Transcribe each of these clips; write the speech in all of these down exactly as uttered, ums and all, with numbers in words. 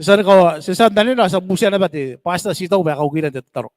Ti a tia n anenea, ti a butia naba te pastor, ti tau bwa e kaukira n te tataro.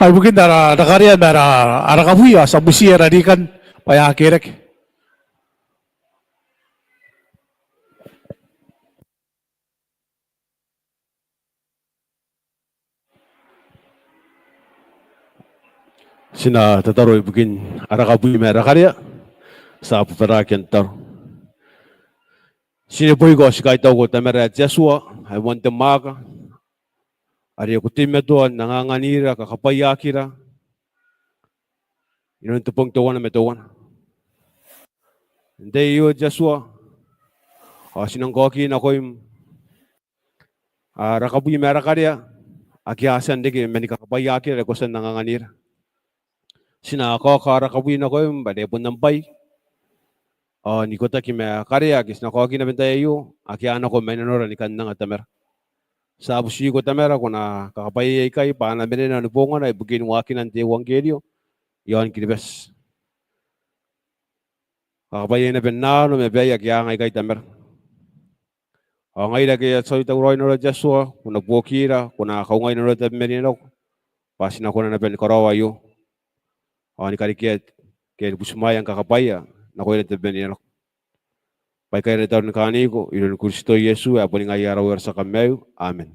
Ai bukin ara, ara karea ma ara, ara kabwi, ao ti a butiia ara rikanikai bwa a kerake. Ti na tataro ibukin ara kabwi ma ara karea, ti a bobaraaki n tataro. Ti neboiko, ti kaitauko Tamara ae te Atua, ae moan te mwaaka, are ko teimatoa n anganganira kakabwaiaakira inanon te bong teuana ma teuana. N te tai aio te Atua, ao ti nang kaoki nakoim ara kabwi ma ara karea ake a tia n reke mani kakabwaiaakira are ko tia n anganganira. Ti na kaoka ara kabwi nakoim bwa are bon am bwai ao n ikotaki ma karea ake ti na kaoki naba n te tai aio ake a nako mai nanora ni kan anga Tamara. Ti a butiko Tamara ko na kakabwaiaia aikai bwa a na manena ni bongana ibukin waakinan te euangkerio iaon Kiribati. Kakabwaiaia naba n aaro ma baai ake a anga aikai Tamara. Ao ngaira ake ti a tauraoi n aroia te Atua, ko na buokira, ko na kaungai nanora tabeman nako, bwa ti na kona naba ni karaoa aio ao ni karekea ke ni butimwaea ni kakabwaia nakoira tabeman nako. Bwa aikai ara tataro ni kaaniko iroun Kristo Iesu ae boni ngaia ara Uea ao ara tia Kamaiu. Amen.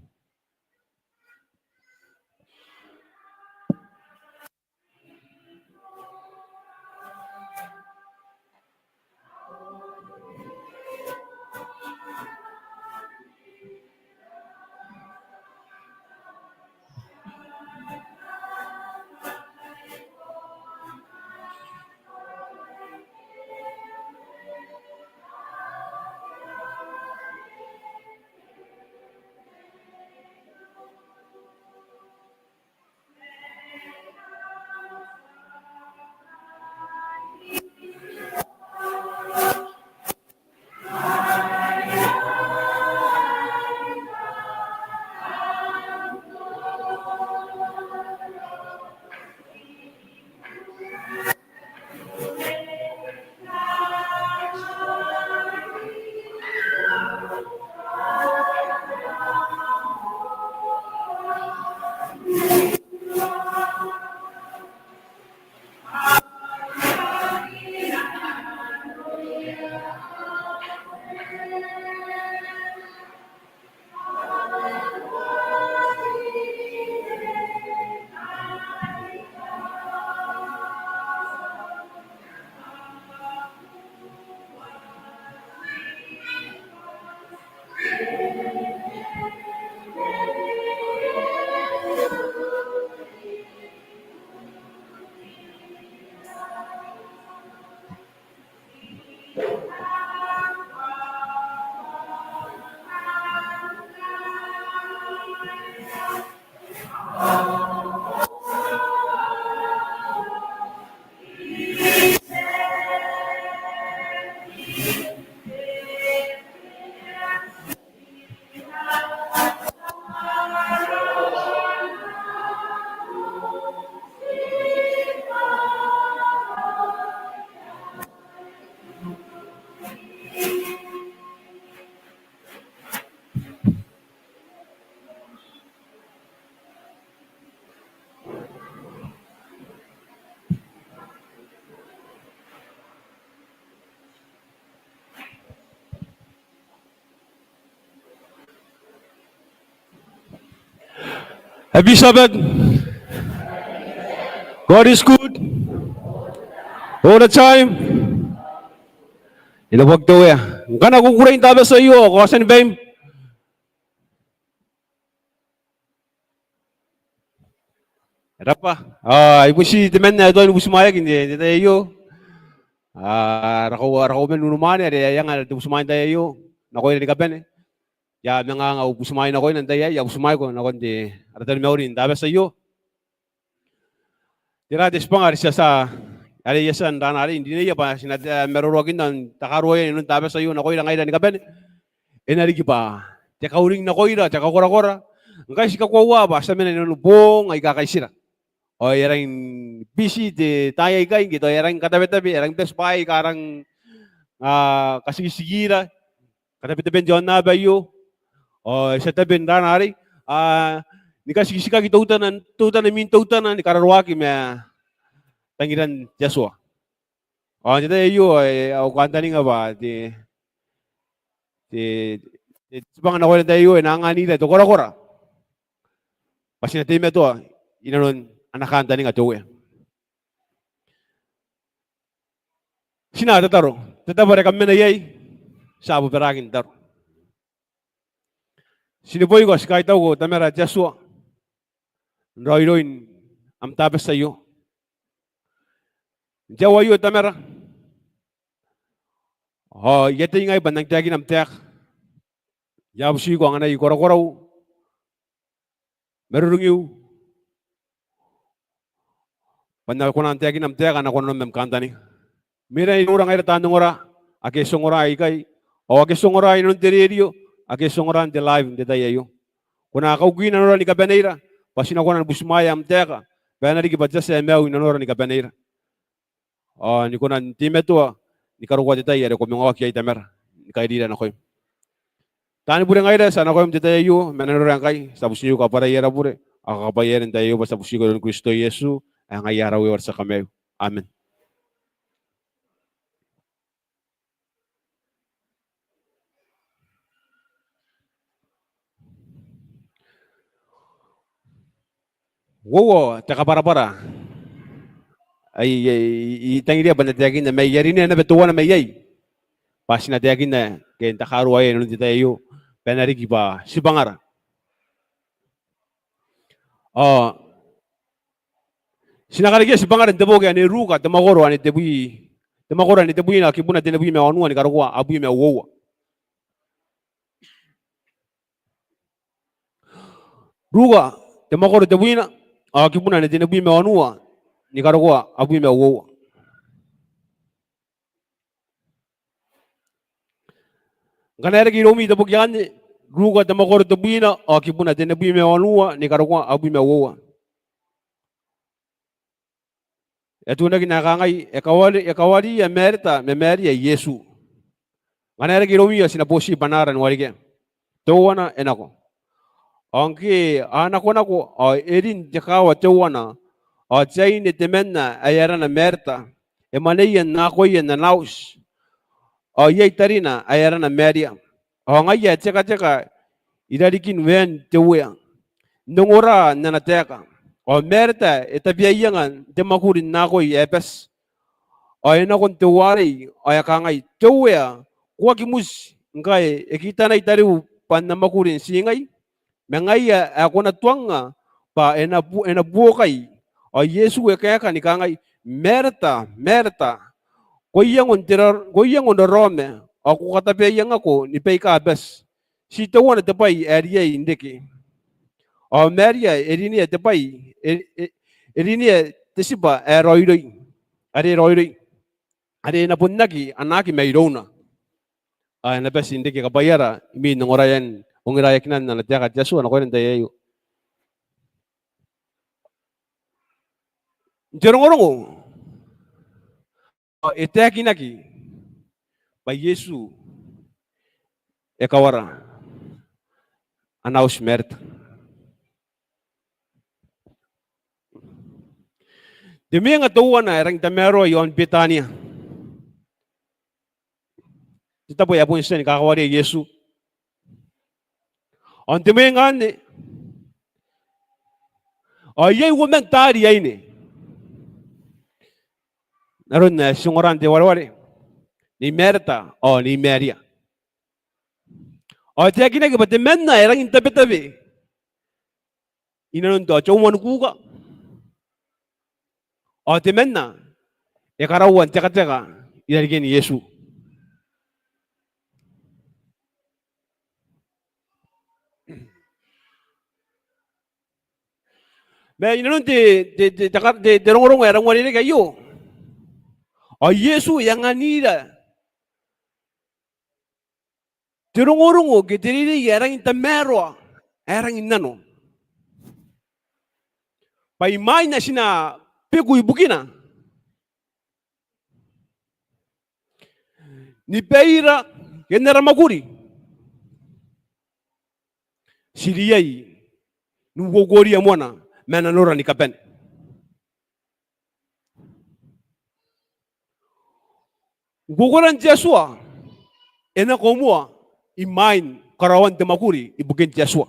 Happy Sabbath. God is good. All the time. Ina bwakte wea. Ngkana ko kukurei n Tabati aio, ko a tia ni baim. E rabwa. Ao I butiia temanna ae tuai ni butimwaeaki n te, te tai aio. Ao ara kau, ara kauoman n unimwaane are e a anga te butimwae n tai aio nakoira ni kabane. I a manga anga au butimwae nakoina n tai aei, I a butimwaeko nakon te, ara taromauri n Tabati aio. Tera te tibwanga are ti a tia, are I a tia n rana arei n rineia bwa ti na, e, maroroakinna n takaruaia inanon Tabati aio nakoira ngaira ni kabane? E na riki bwa te kauring nakoira, te kakorakora. Ngkai ti kakoaua bwa ti a mena inanon boong aika kaitira. Ao e a rangi n biti te taai aikai, ngke tao e a rangi ni katabetabe, e a rangi ni bati bwaai aika rang, a, katikitikira, katabetaben te aonnaba aio. Ao ti a tabe n rana arei, a, ni katikitikaki teutana, teutana imwin teutana ni kararoaki ma tangiran te Atua. Ao n te tai aio, e, au kantaninga bwa te, te, te tibwanga nakoira n te tai aio e na anganira te korakora bwa ti na teimatoa inanon ana kantaninga te Uea. Ti na tataro, te tabo are kam mena iai, ti a bobaraki n tataro. Ti neboiko, ti kaitauko Tamara te Atua n raoiroin am Tabati aio. N te aoa aio Tamara, ao I a tei ngai bwa N nang taekina am taeka. I a butiko anganai korakorau, marurungiu, bwa N na kona n taekina am taeka, N na kona n noora am kantaninga. Mwiina iroura ngaira taan ongora, ake ti ongora ikai, ao ake ti ongora inanon te rerio, ake ti ongora n te live n te tai aio. Ko na kauki nanora ni kabaneira, bwa ti na kona ni butimwaea am taeka, bwa e na riki bwa te tia ae maiu inanora ni kabaneira. Ao ni kona n teimatoa ni karokoa te tai are ko manga oki iai Tamara, ni kairira nakoim. Taani bure ngaira, ti a nakoim n te tai aio, ma nanora ngkai ti a butiko kabwarai ara bure ao kakabwaiaira n te tai aio, bwa ti a butiko iroun Kristo Iesu ae ngaia ara Uea ao ara tia kamaiu. Amen. Uoua te kabwarabwara ae I, I, I tangiria bwa N na taekinna mai, I a rinea naba teuana mai iai bwa ti na taekinna ke n takaruaea inanon te tai aio, bwa e na riki bwa tibwangara. Ao ti na karekea tibwangara n te boki ane Ruka, te mwakoro ane tebwi, te mwakoro ane tebwina, kibuna tenibwi ma wanua ni karokoa abwi ma uoua. Ruka, te mwakoro tebwina, ao kibuna ane tenibwi ma wanua ni karokoa abwi ma uoua. Ngkana e reke iroumi te boki anne, Ruka te mwakoro tebwina, ao kibuna tenibwi ma wanua ni karokoa abwi ma uoua. E tuangaki n ae kangai, e kawari, e kawariia Mareta ma Maria Iesu. Ngkana e reke iroumi ao ti na boti bwanaara ni warekia. Teuana e nako. Ao ngke a nakonako, ao e rin te kaawa teuana, ao te aine temanna ae arana Mareta e mwaneia n akoia n ana auti. Ao iai tarina ae arana Maria, ao ngaia ae tekateka i rarikin waen te Uea, n ongora n ana taeka. Ao Mareta e tabeaianga n te mwakuri n akoi ae bati. Ao e nako n teuarei, ao e kangai, Te Uea, ko aki muti ngkae e kitanai tariu bwa N na mwakuri n ti ngai? Ma ngaia ae ko na tuangnga bwa e na bu-, e na buokai. Ao Iesu e kaeka ni kangai, Mareta, Mareta, ko iango n te ra-, ko iango n raraoma, ao ko katabeaiangako ni baika bati. Ti teuana te bwai ae riai n reke. Ao Maria e rinea te bwai, e, e, e rinea te tibwa ae raoiroi, are raoiroi, are e na bon aki anaaki mairouna. Ao e na bati n reke kabwaiara imwin ongoraean, ongiraeakinan ana taeka te Atua nakoira n te tai aio. N te rongorongo ao e taekinaki bwa Iesu e kawara ana auti Mareta. Te mwenga teuana ae rangi n tamaroa i aon Betania, te tabo ae bon tia ni kakawaria Iesu. Ao n te mwenga anne ao iai uoman taari aine, n aron ae ti ongora n te wareware, Nei Mareta ao Nei Maria. Ao e taekinaki bwa temanna e rangi n tabetabe inanon tao te umwa ni kuuka, ao temanna e karaua n tekateka i rarikin Iesu. Ma inanon te, te, te, te, te rongorongo ae rangi n uarereke aio, ao Iesu e anganira te rongorongo ke te reirei ae rangi n tamaroa, ae rangi n nano. Bwa imwain ae ti na beku ibukina ni baira ke n ara mwakuri, ti riai n ukoukoria moana ma nanora ni kabane. Ukoukora n te Atua e nako moa imwain karaoan te mwakuri ibukin te Atua.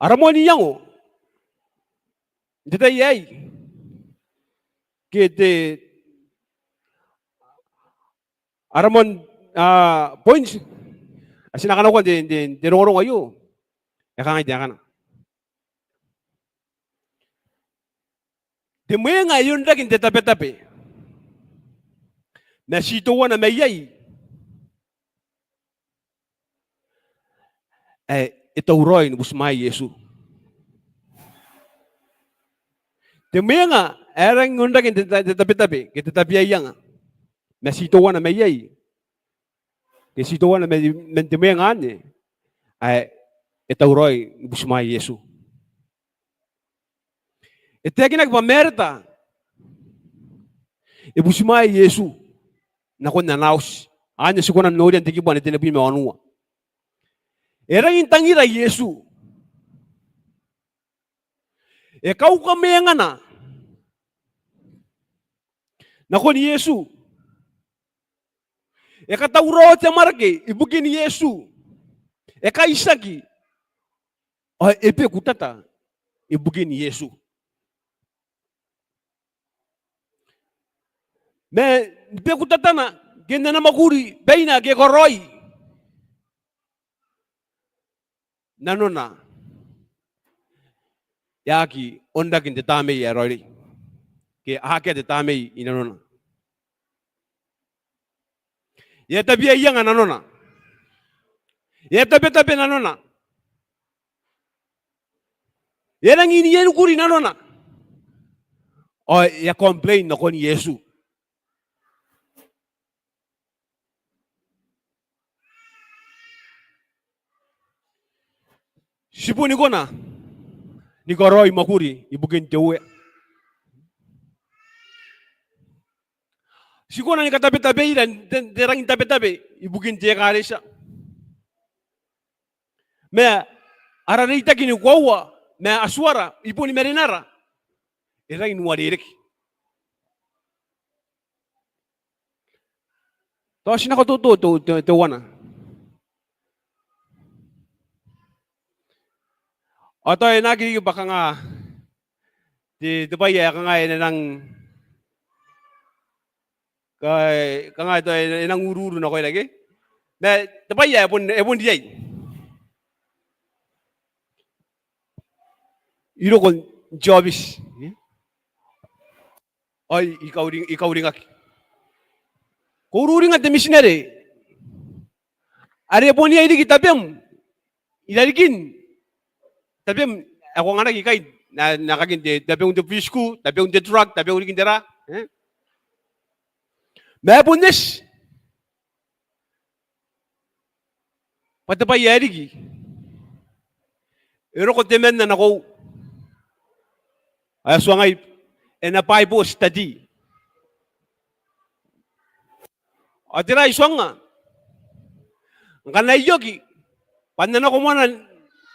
Ara moan iango n te tai aei, ke te, ara moan, a, point ae ti na kanakoa n te, te, te rongorongo aio, e kangai taekana. Te mwenga ae onrake n te tabetabe ma ti teuana mai iai ae e tauraoi ni butimwaea Iesu. Te mwenga ae rangi n onrake n te, te tabetabe ke te tabeaianga ma ti teuana mai iai, ke ti teuana mai, man te mwenga anne ae e tauraoi ni butimwaea Iesu. E taekinaki bwa Mareta e butimwaea Iesu nakon ana auti. Anne ti kona n noria n te kibu ae tenibwi ma wanua. E rangi n tangira Iesu. E kauka mwengana nakon Iesu. E katauraoa te amwarake ibukin Iesu. E kaitiaki ao e beku tata ibukin Iesu. Ma ni beku tatana ke n ana mwakuri baina ake e karaoi, nanona e aki onrake n te tamnei ae raoiroi, ke akea te tamnei i nanona. E a tabeaianga nanona. E a tabetabe nanona. E a rangi n ienukuri nanona. Ao e a complain nakon Iesu. Ti boni kona ni karaoi mwakuri ibukin te Uea. Ti kona ni katabetabeira n te, te rangi n tabetabe ibukin te ekaretia. Ma ara reitaki ni koaua ma Atuara i bon marenara e rangi n uarereke. Tao ti na katoto te, te, teuana. Ao tao e na aki riki bwa kanga te, te bwai ae kanga e na nang, ka, kanga tao e na nang ururu nakoira ke. Ma te bwai ae bon, e bon riai. I roko n te aobiti. Ao I kauri-, I kauringaki. Ko ururinga te mitinare are bon iai riki tabem i rarikin tabem ae ko anganaki ikai, n, n aekakin te, tabeun te brisku, tabeun te drug, tabeun riki n tera, e? Ma e bon eti bwa te bwai ae riki, e roko temanna nakou ae tuangai e na Bible study. Ao tera I tuangnga? Ngkana I oki bwa N na nako moa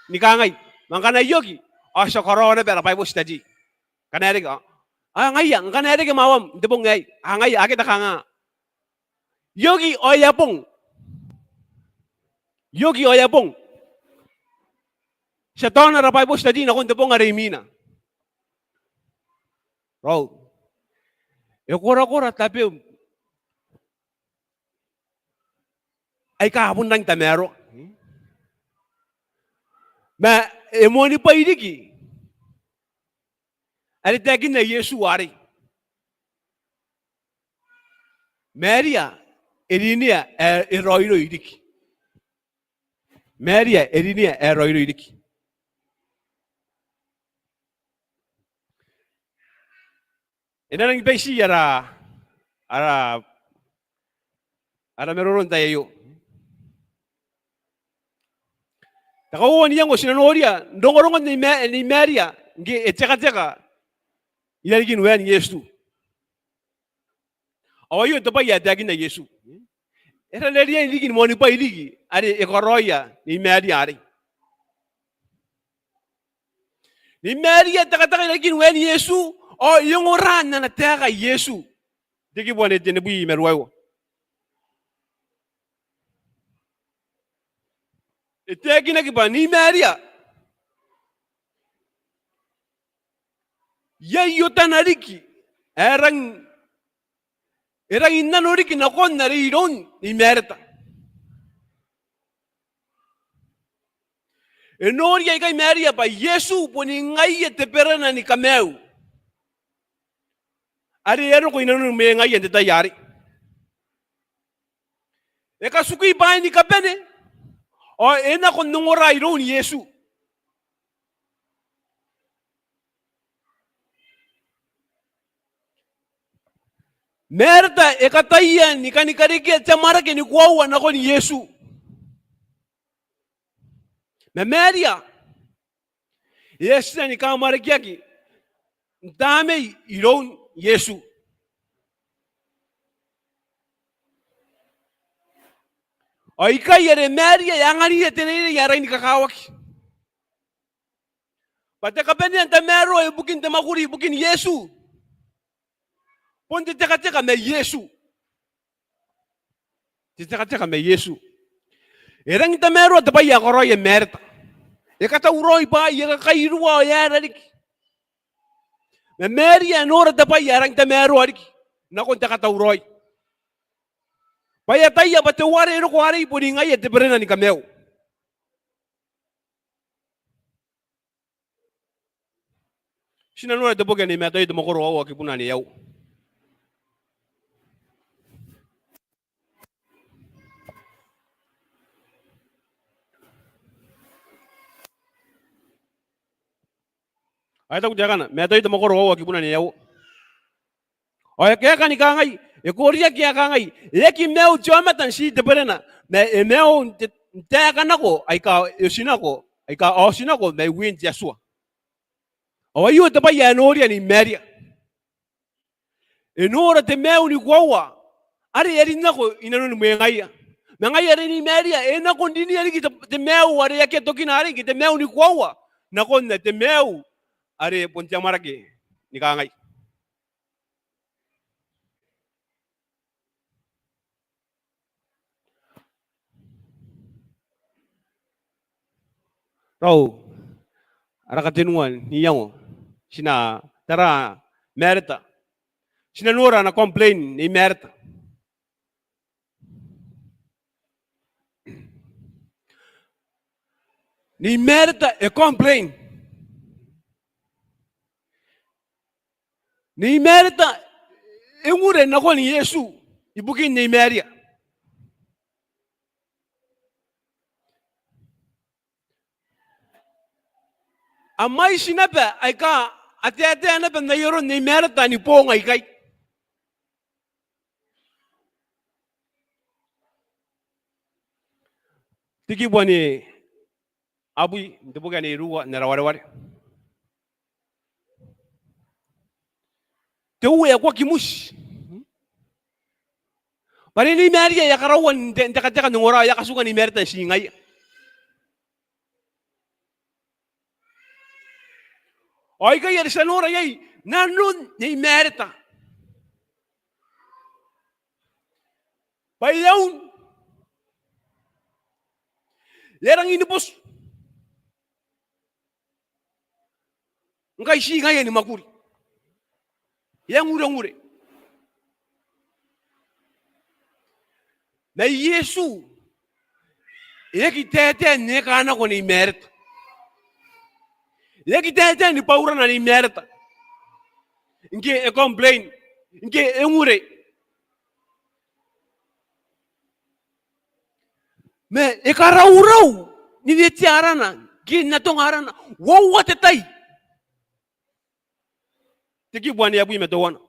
ni kangai, ma ngkana I oki ao ti a karaoa naba ara Bible study. Ngkana e reke ao, a ngaia, ngkana e reke maium n te bong aei, a ngaia, akea te kanganga. I oki ao e a bong. I oki ao e a bong. Ti a taona ara Bible study nakon te bong are imwina. Raou. E korakora tabem aika a bon rangi n tamaroa. Ma e moanibwai riki are taekinna Iesu arei. Maria e rinea ae e raoiroi riki. Maria e rinea ae e raoiroi riki. E na nangi baiti ara, ara, ara maroro n te tai aio. Te kauoua n iango ti na noria n rongorongon Nei Ma-, Nei Maria ngke e tekateka i rarikin waen Iesu. Ao aio te bwai ae taekinna Iesu. e rang riai riki ni moanibwai riki are e karaoia Nei Maria arei. Nei Maria e tekateka i rarikin waen Iesu ao e ongora n ana taeka Iesu. Te kibu ae tenibwi ma ruaiwa. E taekinaki bwa Nei Maria iai otana riki ae e rang, e rangi n nano riki nakon are iroun Nei Mareta. E nori aikai Maria bwa Iesu boni ngaia te berena ni kamaiu are e a roko i nanoni mwengaia n te tai arei. E katikui bwaai ni kabane ao e nako n ongora iroun Iesu. Mareta e kataia ni kani karekea te amwarake ni koaua nakon Iesu. Ma Maria e a tia ni kaamwarekeaki n tamnei iroun Iesu. Ao ikai are Maria e anganiia te reirei ae rangi ni kakawaki bwa te kabanea n tamaroa ibukin te mwakuri ibukin Iesu bon te tekateka ma Iesu. Te tekateka ma Iesu. E rangi n tamaroa te bwai ae karaoia Mareta. E katauraoi bwaai, e kakairua ao e aera riki. Ma Maria e nora te bwai ae rangi n tamaroa riki nakon te katauraoi bwa e ataia bwa teuare e roko arei boni ngaia te berena ni kamaiu. Ti na nora te boki ae Nei Mataio te mwakoro aua kibuna ae aua. Ao e taku taekana, Mataio te mwakoro aua kibuna ae aua. Ao e kaeka ni kangai, e koreaki ae kangai, e aki maiu te aomata n ti te berena, ma e maiu n te, n taeka nako aika e oti nako, aika a oti nako mai wiin te Atua. Ao aio te bwai ae noria Nei Maria. E nora te maiu ni koaua are e a rin nako i nanoni mwengaia. Ma ngaia are Nei Maria e nako n rinia riki te, te maiu are akea tokina arei ke te maiu ni koaua nakon te maiu are bon te amwarake ni kangai. Raou, ara katenua n iango, ti na tara Mareta. Ti na nora ana complain Nei Mareta. Nei Mareta e complain. Nei Mareta e ngure nakon Iesu ibukin Nei Maria. A mwaiti naba aika a taetae naba n ai aron Nei Mareta ni boong aikai. Te kibu ae abwi n te boki ae Ruka n ara wareware. Te Uea, ko aki mutiia bwa are Nei Maria e a karaua n te, n tekateka n ongora, e a katuka Nei Mareta n ti ngaia. Ao ikai are ti a nora iai nanon Nei Mareta bwa e aun, e a rangi ni botu ngkai ti ngaia ni mwakuri. E a ngurengure. Ma Iesu e aki taetae n eka nako Nei Mareta. E aki taetae ni bwaurana Nei Mareta ngke e complain, ngke e ngure. Ma e karaurau ni wetea arana ke n atonga arana uoua te tai. Te kibu ae abwi ma teuana.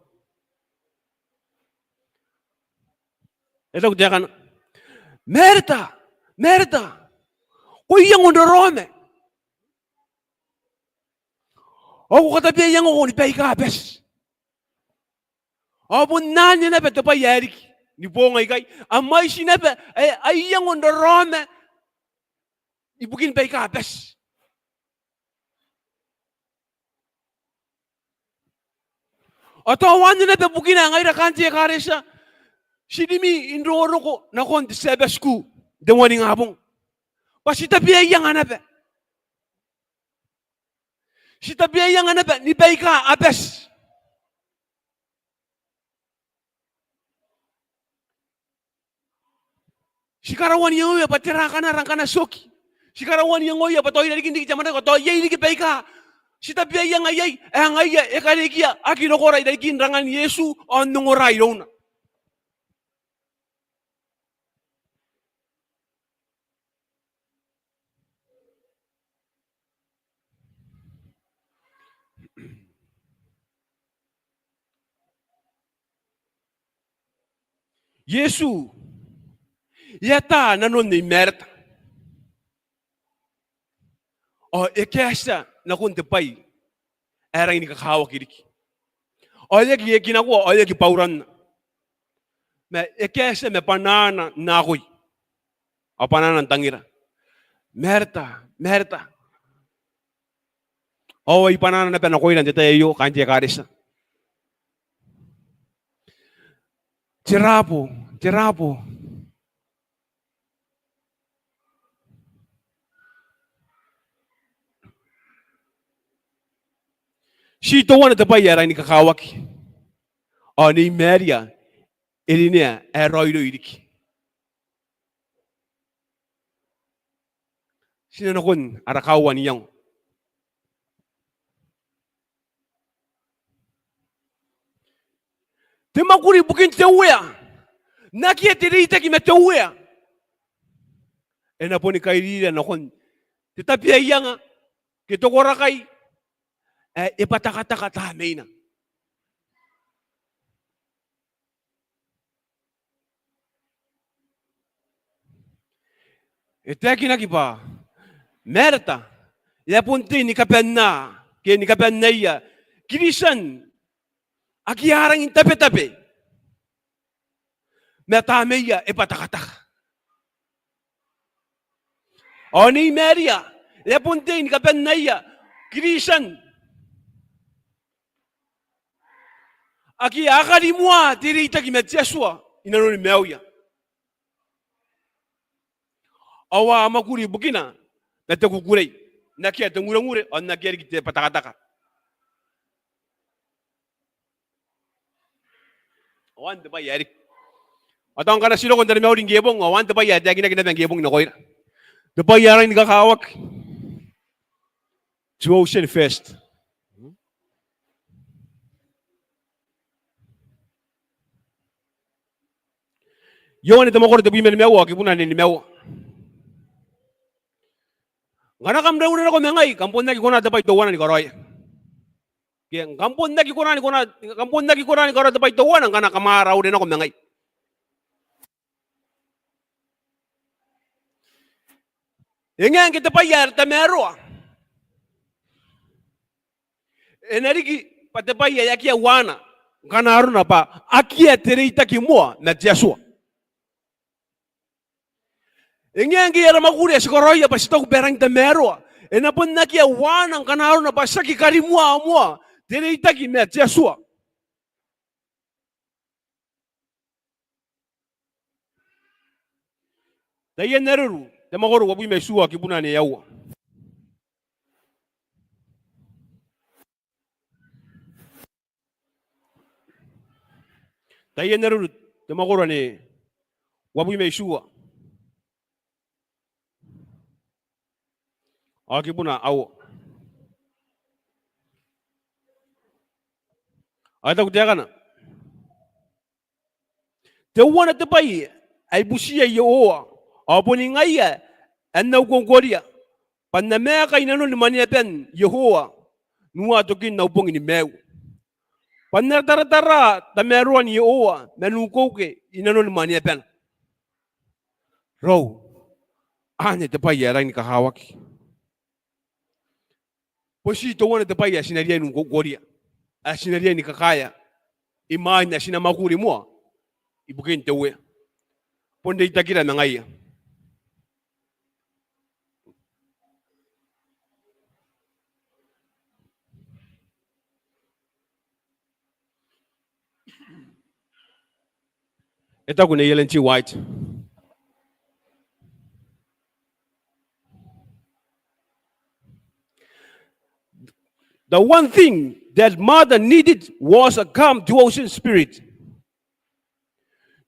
E taku taekana, Mareta, Mareta, ko iango n raraoma. Ao ko katabeaiangoko ni baika bati. Ao bon anne naba te bwai ae riki. ni boong aikai, a mwaiti naba ae a iango n raraoma ibukin baika a bati. Ao tao anne naba bukina ae ngaira kaain te ekaretia ti rimwi n roroko nakon te Sabbath School n te moaningabong, bwa ti tabeaianga naba. Ti tabeaianga naba ni baika a bati. Ti karaua n iangoia bwa tera kanara ngkana ti oki. Ti karaua n iangoia bwa tao irarikin riki te amwarake, tao iai riki baika ti tabeaianga iai ae ngaia e karekeia aki rokora irarikin rangan Iesu ao n ongora irouna. Iesu e ata nanon Nei Mareta ao e kaetia nakon te bwai ae rangi ni kakawaki riki. Ao e aki, e aki nakoa, ao e aki bwauranna. Ma e kaetia ma bwanaana n akoi ao bwanaana n tangira. Mareta, Mareta. Ao ai bwanaana naba nakoira n te tai aio, kaain te ekaretia. Tera bo, tera bo. Ti teuana te bwai ae rangi ni kakawaki. Ao Nei Maria e rinea ae raoiroi riki. Ti na nakon ara kauoua n iango. Te mwakuri ibukin te Uea, n akea te reitaki ma te Uea, e na boni kairira nakon te tabeaianga ke te korakai ae e bwatakataka tamneina. E taekinaki bwa Mareta e a bon tei ni kabanna ke ni kabannaia Kiritian ake a rangi n tabetabe ma tamneia e bwatakataka. Ao Nei Maria e a bon tei ni kabannaia Kiritian ake a karimoa te reitaki ma te Atua i nanoni maiuia. Ao a mwakuri ibukina ma te kukurei, n akea te ngurengure ao n akea riki te bwatakataka. Ao anne te bwai ae riki. Ao tao ngkana ti roko n taromauri ngke bong, ao anne te bwai ae taekinaki naba ngke bong nakoira. Te bwai ae rangi ni kakawaki. Devotion first. Ioane te mwakoro tebwi ma nimaua, kibuna ae nimaua. Ngkana kam raure nako ma ngai, kam bon aki kona te bwai teuana ni karaoia. Ke, kam bon aki kona ni kona, kam bon aki kona ni karaoa te bwai teuana ngkana kam a raure nako ma ngai. E ngae ngke te bwai ae tamaroa e na riki bwa te bwai ae akea uaana ngkana arona bwa akea te reitaki moa ma te Atua. E ngae ngke ara mwakuri ae ti karaoia bwa ti taku bwa e rangi n tamaroa, e na bon akea uaana ngkana arona bwa ti aki karimoa moa te reitaki ma te Atua. Taian Areru te mwakoro uabwi ma itiua, kibuna ae aua. Taian Areru te mwakoro ae uabwi ma itiua ao kibuna ae aua. Ao e taku taekana: Teuana te bwai ae I butiia Iehova, ao boni ngaia ae N na ukoukoria, bwa N na maeka i nanoni mwaneaban Iehova n ua tokin au bong ni maiu, bwa N na taratara tamaroan Iehova ma n ukeuke i nanoni mwaneabana. Raou, anne te bwai ae rangi ni kakawaki. Bon ti teuana te bwai ae ti na riai n ukoukoria, ae ti na riai ni kakaea imwain ae ti na mwakuri moa ibukin te Uea. Bon reitakira ma ngaia. E taku Nei Ellen G. White, the one thing that Martha needed was a calm devotion spirit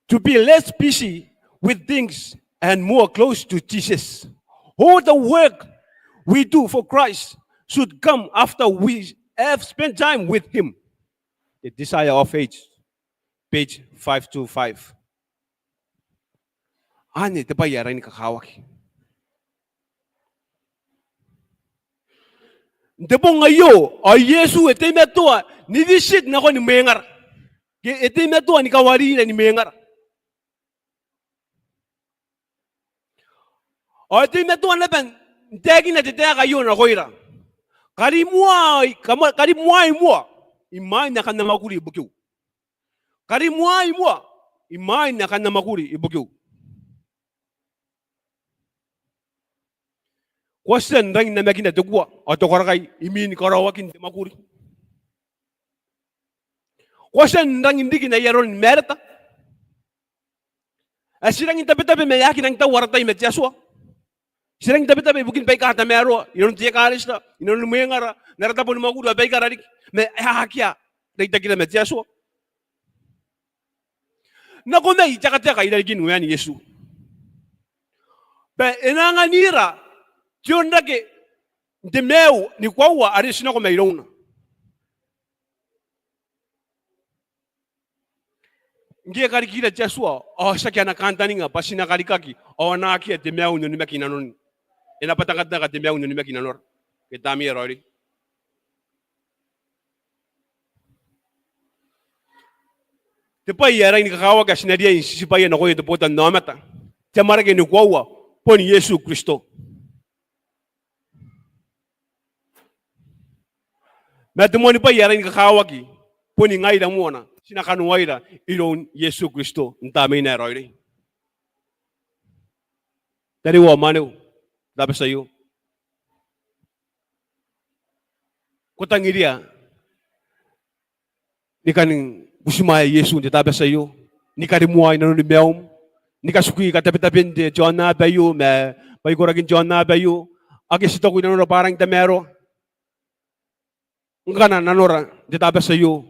to be less busy with things and more close to Jesus. All the work we do for Christ should come after we have spent time with Him. The Desire of Ages, page five two five. Anne te bwai ae rangi ni kakawaki. N te bong aio, ao Iesu e teimatoa ni visit nakon mwengara. Ke e teimatoa ni kawarira ni mwengara. Ao e teimatoa naba n taekina te taeka aio nakoira. Karimoai, kamo-, karimoai moa imwain ae kam na mwakuri ibukiu. Karimoai moa imwain ae kam na mwakuri ibukiu. Ko a tia n rangi n namakina te kua ao te korakai imwin karaoakin te mwakuri. Ko a tia n rangi n riki n ai aron mareta. Ae ti rangi n tabetabe ma e aki rangi n tau ara tai ma te Atua. Ti rangi n tabetabe ibukin baika tamaroa inanon te ekaretia, inanon mwengara, n ara tabo ni mwakuri ao baikara riki, ma e akea reitakira ma te Atua. Nako mai te tekateka irarikin uean Iesu bwa e na anganira te onrake n te maiu ni koaua are ti nako mairouna. Ngke e karikira te Atua ao tiaki ana kantaninga bwa ti na karikaki ao a na akea te maiu n onimaki inanoni. E na bwatakataka te maiu n onimaki inanora. Ke Tamnei ae Raoiroi, te bwai ae rangi ni kakawaki ae ti na riai n titibwaia nakoia te botannaomata, te amwarake ni koaua, bon Iesu Kristo. Ma te moani bwai ae rangi ni kakawaki, boni ngaira moa ti na kanoaira iroun Iesu Kristo n Tamnei ae Raoiroi. Tariu ao mwaneu, te Tabati aio, ko tangiria ni kani butimwaea Iesu n te Tabati aio, ni karimoa inanoni maium, ni katuki katabetaben te aonnaba aio ma bwaikorakin te aonnaba aio, ake ti taku inanora bwa a rangi n tamaroa? Ngkana nanora n te Tabati aio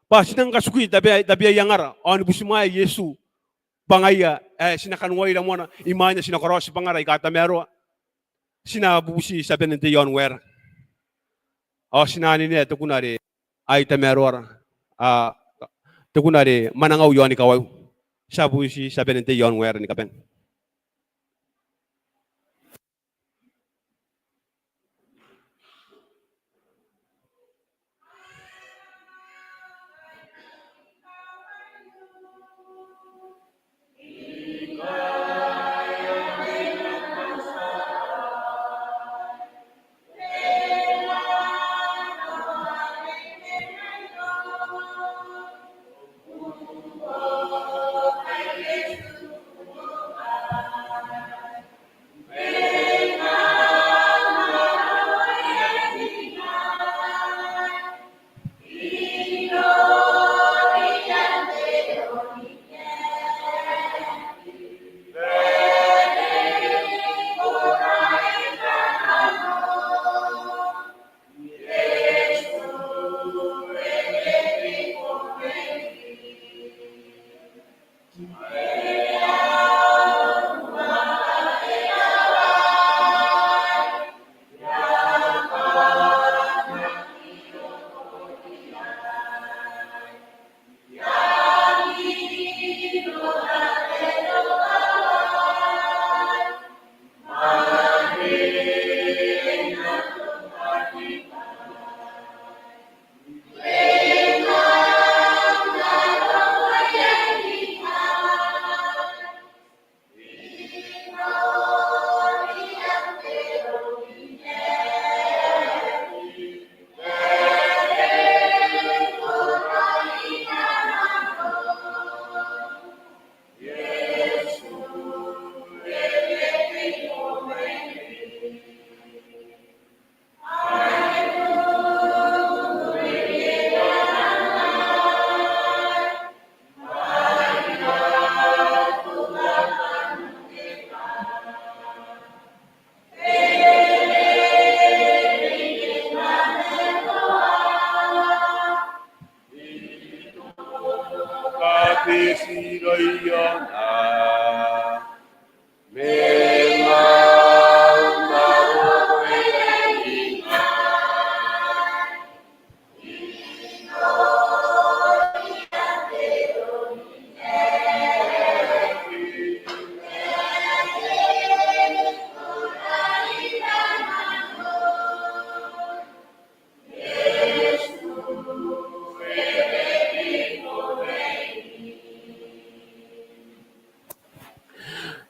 bwa ti nang katuki tabe-, tabeaiangara ao ni butimwaea Iesu bwa ngaia ae ti na kanoaira moa imwain ae ti na karaoi tibwangara aika tamaroa, ti na bubuti tabena n tei i aon waera ao ti na anenea te kuna are ai tamaroara, a, te kuna are mwanangau i aon kawaiu. Ti a bubuti tabena n tei i aon waera ni kabane.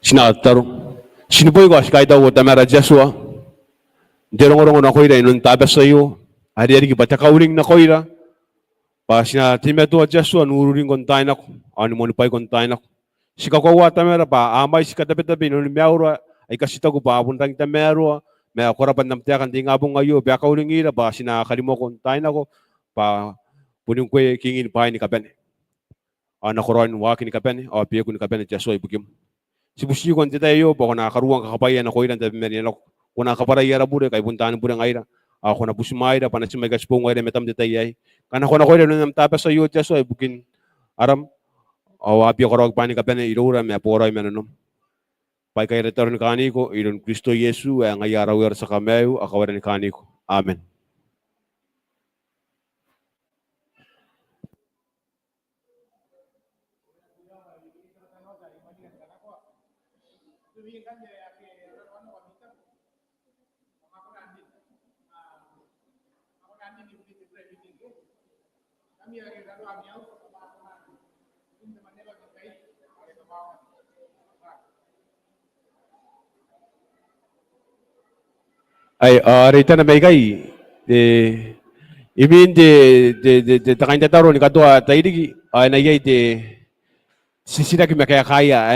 Ti na tataro. Ti neboiko ao ti kaitauko Tamara te Atua n te rongorongo nakoira inanon te Tabati aio, are e a riki bwa te kauring nakoira bwa ti na teimatoa te Atua n ururingko n taai nako ao ni moanibwaiko n taai nako. Ti kakoaua Tamara bwa a mwaiti katabetabe inanon maiura aika ti taku bwa a bon rangi n tamaroa, ma ko rabwa n am taeka n te ingabong aio bwa e kauringira bwa ti na karimwako n taai nako bwa boni ngkoe kingin bwaai ni kabane ao nakoraoin waaki ni kabane ao beku ni kabane te Atua ibukim. Ti butiko n te tai aio bwa ko na karuang kakabwaia nakoira n tabeman ae nako. Ko na kabwarai ara bure ngkai bon taani bure ngaira, ao ko na butimwaeira bwa natim aika ti boo ngaira i matam n te tai aei. Kanakoa nakoira inanon am Tabati aio te Atua ibukin aram, ao a bia karaoaki bwaai ni kabane iroura ma boraoi ma nanom. Bwa aikai ara tataro ni kaaniko iroun Kristo Iesu ae ngaia ara Uea ao ara tia Kamaiu, ao kawara ni kaaniko. Amen. Ai, a, reitana mai ikai, e, imwin te, te, te, te, te kaintataro ni katoa tairiki, ao e na iai te titiraki ma kaekaia,